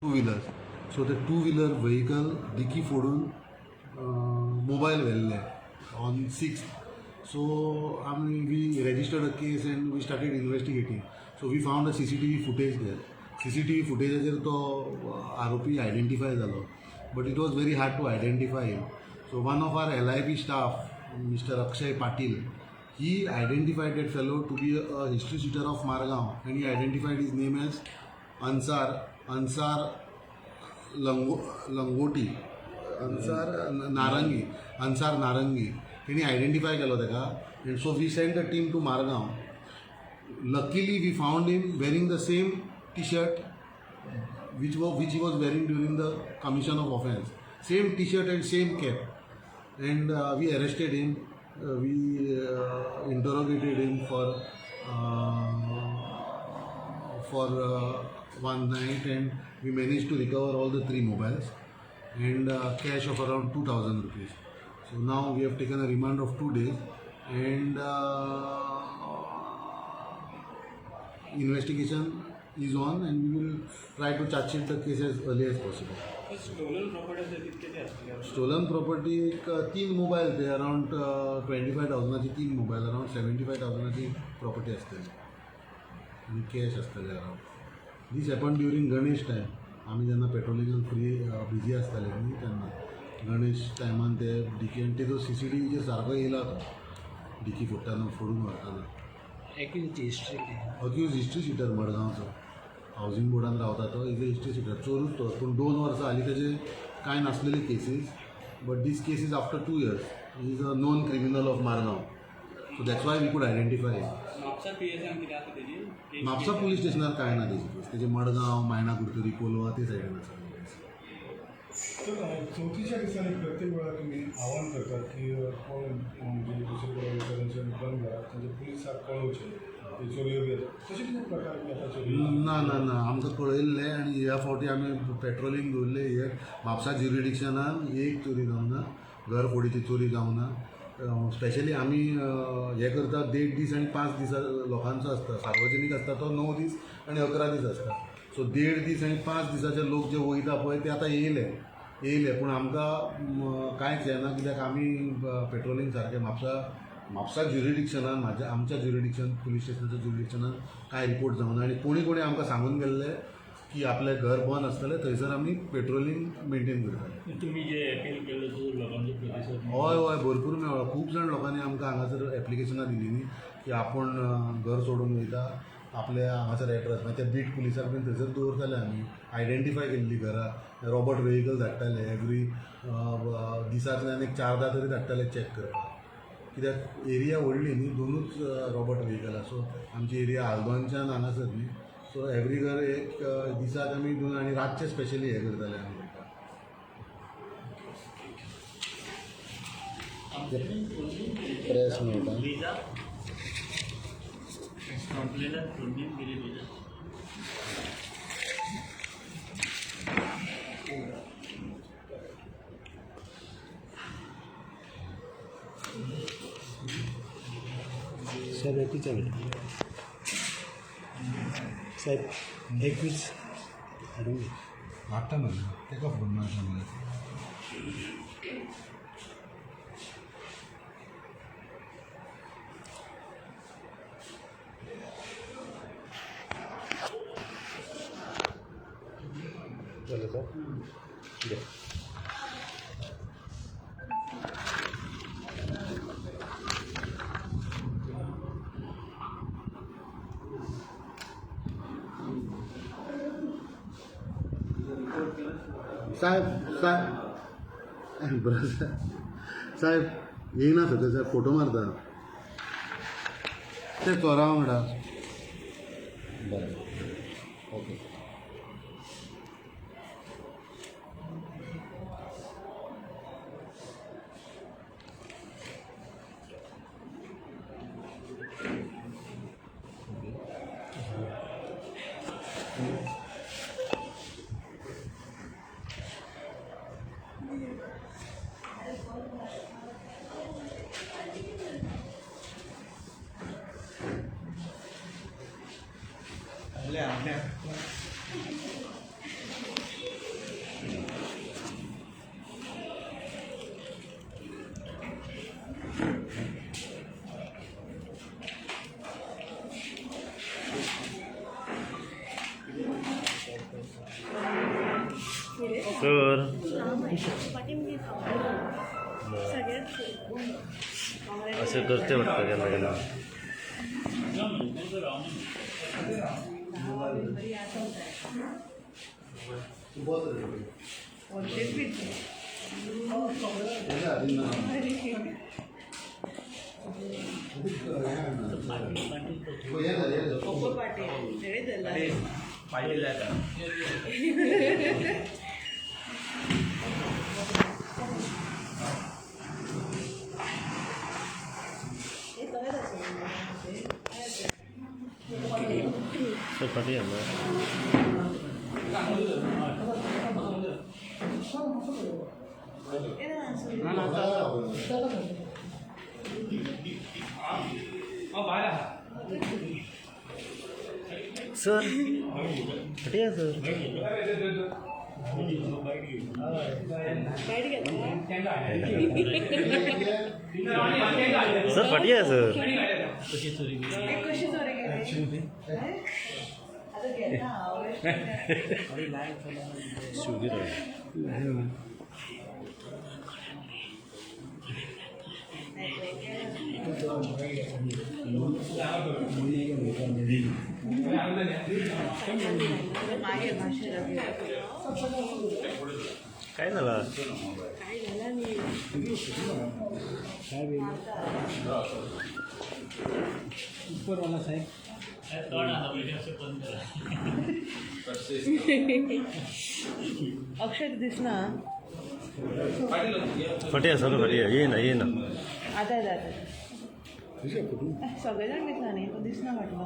Two wheelers. So ते two wheeler vehicle dickey फोडून mobile व्हेल्ले on 6. So आमी we registered a case and we started investigating. So we found a CCTV footage there. CCTV फुटेजाचेर तो आरोपी identify जालो, but it was very hard to identify him. So one of our LIP staff, Mister Akshay Patil, he identified that fellow to be a history sheeter of Margao, and he identified his name as Ansar Langoti, Ansar Narangi, Ansar Narangi. तेणी identify केलो ताका, and so we send a team to Margao. Luckily we found him wearing the same T-shirt which he was wearing during the commission of offence. Same T-shirt and same cap, and we arrested him. We interrogated him for one night, and we managed to recover all the 3 mobiles and cash of around 2,000 rupees. So now we have taken a remand of 2 days, and investigation is on, and we will try to charge sheet the case as early as possible. Stolen property असेल तितके आसतले? Stolen property एक 3 mobile ते around 25,000 3 mobile, around 75,000 property आसतली आनी cash आसतले around. This happen during Ganesh time. आमी जेन्ना पेट्रोलिंगान फ्री बिजी आसताले न्ही तेन्ना गणेश टायमान ते डिकी, आनी तेजो CCTVचेर सारको येयला तो डिकी फोडटाना, फोडून व्हरतना. एक्यूज हिस्ट्री कितें? अक्यूज हिस्ट्री शिटर मडगांवचो, हावजींग बोर्डान रावता तो, is a history sheeter, चोरूच तो. पूण 2 वर्सां हालीं तेजे कांय नासलेले cases, but this case is after 2 years. Is a known criminal of Margao, so that's why we could identify. Mapusa PSM कितें आसा तेजी? म्हापसा पुलीस स्टेशनार कांय ना तेजी केस. तेजे मडगांव, मायणा, कुडतरी, कोलवा ते सायडीन आसा. तर चवथीच्या दिसांनी प्रत्येक वेळा तुमी आव्हान करतात की कोण म्हणजे दुसरे कडेन वयता तेंच्यांनी बंद घरात तांचे पुलिसाक कळोवचें ते चोरयो बी आसा, तशें कितें प्रकार बी आतां चोरयो? ना ना ना, आमकां कळयल्लें आनी ह्या फावटी आमी पेट्रोलिंग दवरलें. हे म्हापसा ज्युरिडिक्शनान एक चोरी जावना, घर फोडीची चोरी जावना. स्पेशली आमी हें करता 1.5 दीस आनी 5 दीस लोकांचो आसता, सार्वजनीक आसता तो 9 दीस आनी 11 दीस आसता. सो 1.5 दीस आनी 5 दिसाचे लोक जे वयता पळय ते आतां येयले येयले, पूण आमकां कांयच येना कित्याक आमी पेट्रोलिंग सारकें म्हापसा ज्युरिडिक्शनान, म्हाज्या आमच्या ज्युरिडिक्शन पुलीस स्टेशनाच्या ज्युरिडिक्शनान कांय रिपोर्ट जावना. आनी कोणी कोणी आमकां सांगून गेल्ले की आपलें घर बंद आसतलें थंयसर आमी पेट्रोलिंग मेंटेन करताले. तुमी जे अपील केल्लो तो लोकांचो प्रतिसाद? हय हय, भरपूर मेळ्ळो. खूब जाण लोकांनी आमकां हांगासर एप्लिकेशनां दिली न्ही की आपूण घर सोडून वयता, आपल्या हांगासर एड्रेस, मागीर ते बीट पुलिसाक बीन थंयसर दवरताले आमी, आयडेंटिफाय केल्ली घरां, रॉबर्ट व्हेकल धाडटाले एवरी दिसांतल्यान एक 4दा तरी धाडटाले चॅक करपाक, कित्याक एरिया व्हडली न्ही, 2ूच रॉबर्ट व्हेकल. सो आमची एरिया आल्दोनच्यान हांगासर न्ही, सो एवरी घर एक दिसाक आमी 2 आनी रातचे स्पेशली हें करताले आमी. प्रेस मेळटा. साहेब एकवीस आहे, साहेब 21 हाडून घे. हाडटा न्हू तेका फोन मारता मरे. जालें सर? घे. साहेब साहेब बरं साहेब येयना सगळें साहेब, फोटो मारता ते चोरा वांगडा. बरें, ओके. आपल्या आपल्या. सर अशें करचें पडटा केन्ना केन्ना. तूं बस रे. तेज्या हातीन ना. हें धर, हें धर. पाटील जाता. सर फाटीं या ना. भायर आहा. सर फाटीं या सर. सर फाटीं या सर. कशी चोरी गेली? कशी चोरी गेली? आता घेता हांव. शुगर. मागीर मातशें. काय झालं? काय झालं न्ही. तोंड आहा पयलीं अशें बंद करा. अक्षर दिसना. फाटीं या सर, फाटीं या. ये ना, ये ना. आतां येता, आतां. सगळे जाण दिसना न्ही, तो दिसना फाटलो.